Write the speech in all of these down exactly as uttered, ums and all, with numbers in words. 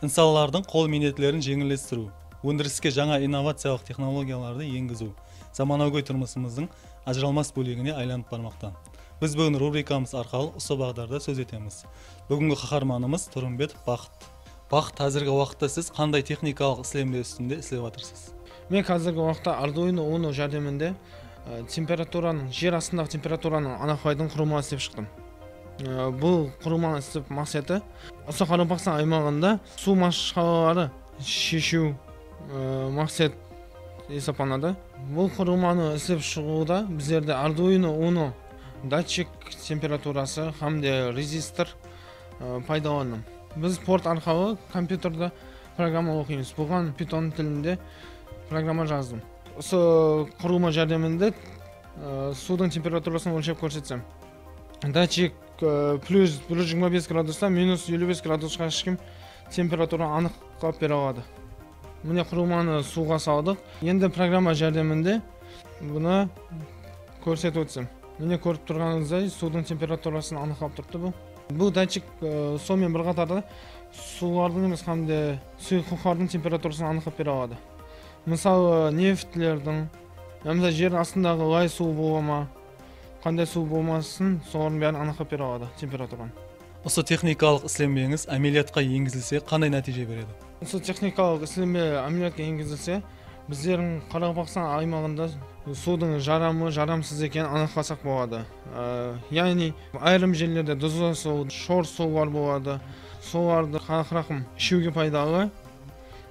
insanlardıń qol miynetlerin jeńillestiriw, óndiriske jańa innovaciyalıq texnologiyalardı engiziw zamanagóy turmısımızdıń ajıralmas bólegine aylanıp barmaqta. Biz búgin rubrikamız arqalı usı baǵdarda sóz etemiz. Búgingi qaharmanımız Turımbetov Baxıt. Baxıt, házirgi waqıtta siz qanday texnikalıq islenbe ústinde islep atırsız? Men házirgi waqıtta Arduino Uno járdeminde, e, temperaturanıń, jer astındaǵı temperaturanı anıqlaytuǵın qurılma islep shıqtım. E, bul qurılmanı islep maqseti, usı Qaraqalpaqstan aymaǵında suw mashqalaları sheshiw, e, maqset esaplanadı. Bul qurılmanı islep shıǵıwda bizlerde Arduino Uno datchik temperaturası hám de rezistor, e, paydalandım. Biz port arqalı kompyuterde programma oqıymız. Buǵan Python tilinde programma jazdım. Usı qurılma járdeminde, e, suwdıń temperaturasın ólshep kórsetsem. Datchik, e, plyus bir júz jigirma bes gradustan minus eliw bes gradusqa shekem temperaturanı anıqlap bere aladı. Mine, qurılmanı suwǵa saldıq. Endi programma járdeminde bunı kórsetip ótsem. Mine, kórip turǵanıńızday, suwdıń temperaturasın anıqlap turıptı bul. Bul datchik, e, sonıń menen bir qatarda suwlardıń emes, hám de suyıqlıqlardıń temperaturasın anıqlap bere aladı. Mısalı, neftlerdiń, yamasa jer astındaǵı lay suwı bola ma, qanday suw bolmasın, solardıń bárin anıqlap bere aladı, temperaturanı. Usı texnikalıq islenbeńiz ámeliyatqa engizilse, qanday nátiyje beredi? Usı texnikalıq islenbe ámeliyatqa engizilse, bizlerdiń Qaraqalpaqstan aymaǵında suwdıń jaramlı, jaramsız ekenin anıqlasaq boladı. Á, yaǵnıy, ayırım jerlerde duzlı suw, shor suwlar boladı. Suwlardı qanaqraqım ishiwge paydalı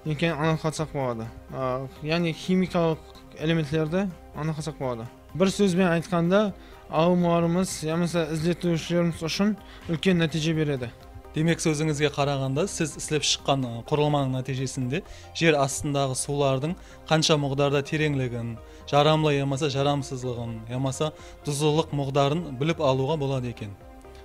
ekenin anıqlasaq boladı. Á, yaǵnıy, ximikalıq elementlerdi anıqlasaq boladı. Bir sóz benen aytqanda, alımlarımız yamasa izletiwshilerimiz ushın úlken nátiyje beredi. Demek, sózińizge qaraǵanda, siz islep shıqqan, ı, qurılmanıń nátiyjesinde jer astındaǵı suwlardıń qansha muǵdarda tereńligin, jaramlı yamasa jaramsızlıǵın, yamasa duzlılıq muǵdarın bilip alıwǵa boladı eken.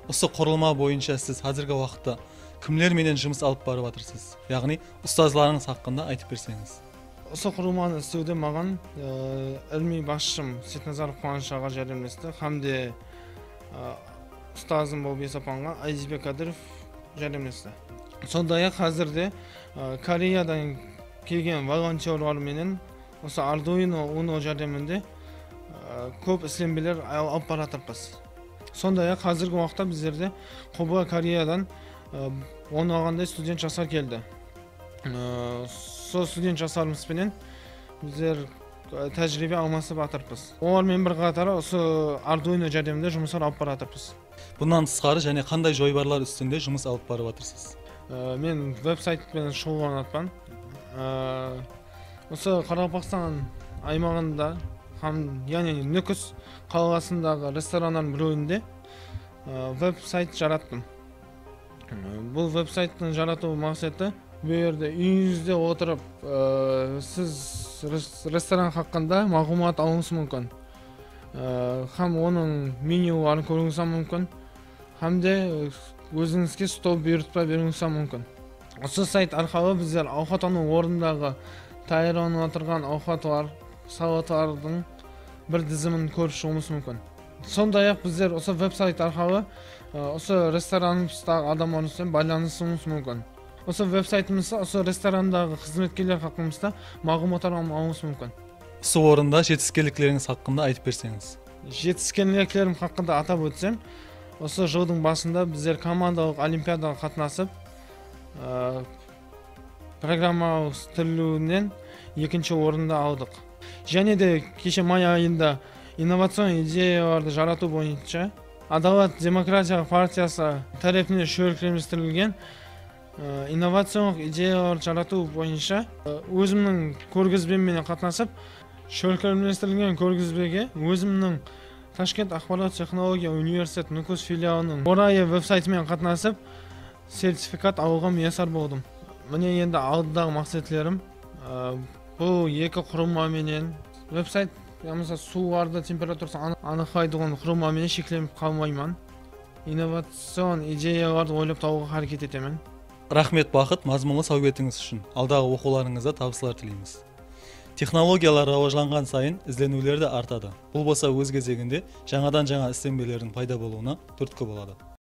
Usı qurılma boyınsha siz házirgi waqıtta kimler menen jumıs alıp barıp atırsız? Yaǵnıy, ustazlarıńız haqqında aytıp berseńiz. Usı qurılmanı islewde maǵan, e, ilimiy basshım Setnazarov Quwanısh aǵa járdemlesti hám de, e, ustazım bolıp esaplanǵan Ayzbek Kadırov járdemlesti. Sonday-aq, házirde, e, Koreyadan kelgen volontyorlar menen usı Arduino Uno járdeminde, e, kóp islenbeler al-, alıp baratırmız. Sonday-aq, házirgi waqıtta bizlerde Qubla Koreyadan, e, on alǵanday student jaslar keldi. Ee, sol student jaslarımız benen bizler, e, tájiriybe almasıp atırmız. Olar menen bir qatar usı Arduino járdeminde jumıslar alıp baratırmız. Bunnan tısqarı jáne qanday joybarlar ústinde jumıs alıp barıp atırsız? Ee, men veb-sayt penen shuǵıllanatpan. Ee, usı Qaraqalpaqstan aymaǵında hám, yaǵnıy, Nókis qalasındaǵı restoranlardıń birewinde, e, veb-sayt jarattım. Bul veb-sayttıń jaratıw maqseti, bul jerde úyińizde otırıp, e, siz res-, restoran haqqında maǵlıwmat alıwıńız múmkin. E, hám onıń menyuların kóriwińiz hám múmkin. Hám de, e, ózińizge stol buyırtpa beriwińiz hám múmkin. Usı sayt arqalı bizler awqatlanıw ornındaǵı tayarlanıp atırǵan awqatlar, salatlardıń bir dizimin kórip shıǵıwımız múmkin. Sonday-aq, bizler usı veb-sayt arqalı, ı, usı restoranımızdaǵı adamlar menen baylanısıwımız múmkin. Usı veb-saytımızda usı restorandaǵı xızmetkerler haqqımızda maǵlıwmatlar al-, alıwımız múmkin. Usı orında jetiskenliklerińiz haqqında aytıp berseńiz. Jetiskenliklerim haqqında atap ótsem, usı jıldıń basında bizler komandalıq olimpiadaǵa qatnasıp, ı, programmalastırıwınan ekinshi orındı aldıq. Jáne de keshe may ayında innovacion ideyalardı jaratıw boyınsha Adalat demokratiya partiyası tárepinen shólkemlestirilgen, e, innovacionlıq ideyalardı jaratıw boyınsha, e, ózimniń kórgizbem menen qatnasıp, shólkemlestirilgen kórgizbege ózimniń Tashkent axborot texnologiya universiteti Nókis filialınıń orayı veb-saytı menen qatnasıp, sertifikat alıwǵa miyasar boldım. Mine, endi aldıdaǵı maqsetlerim, e, bul eki qurılma menen, veb-sayt yamasa suwlardı temperaturasin anı-, anıqlaytuǵın qurılma menen sheklenip qalmayman. Innovacion ideyalardı oylap tabıwǵa háreket etemen. Raxmet, Baxıt, mazmunlı sáwbetińiz ushın. Aldaǵı oqıwlarıńızda tabıslar tileymiz. Texnologiyalar rawajlanǵan sayın izleniwler de artadı. Bul bolsa óz gezeginde jańadan-jańa islenbelerdiń payda bolıwına túrtki boladı.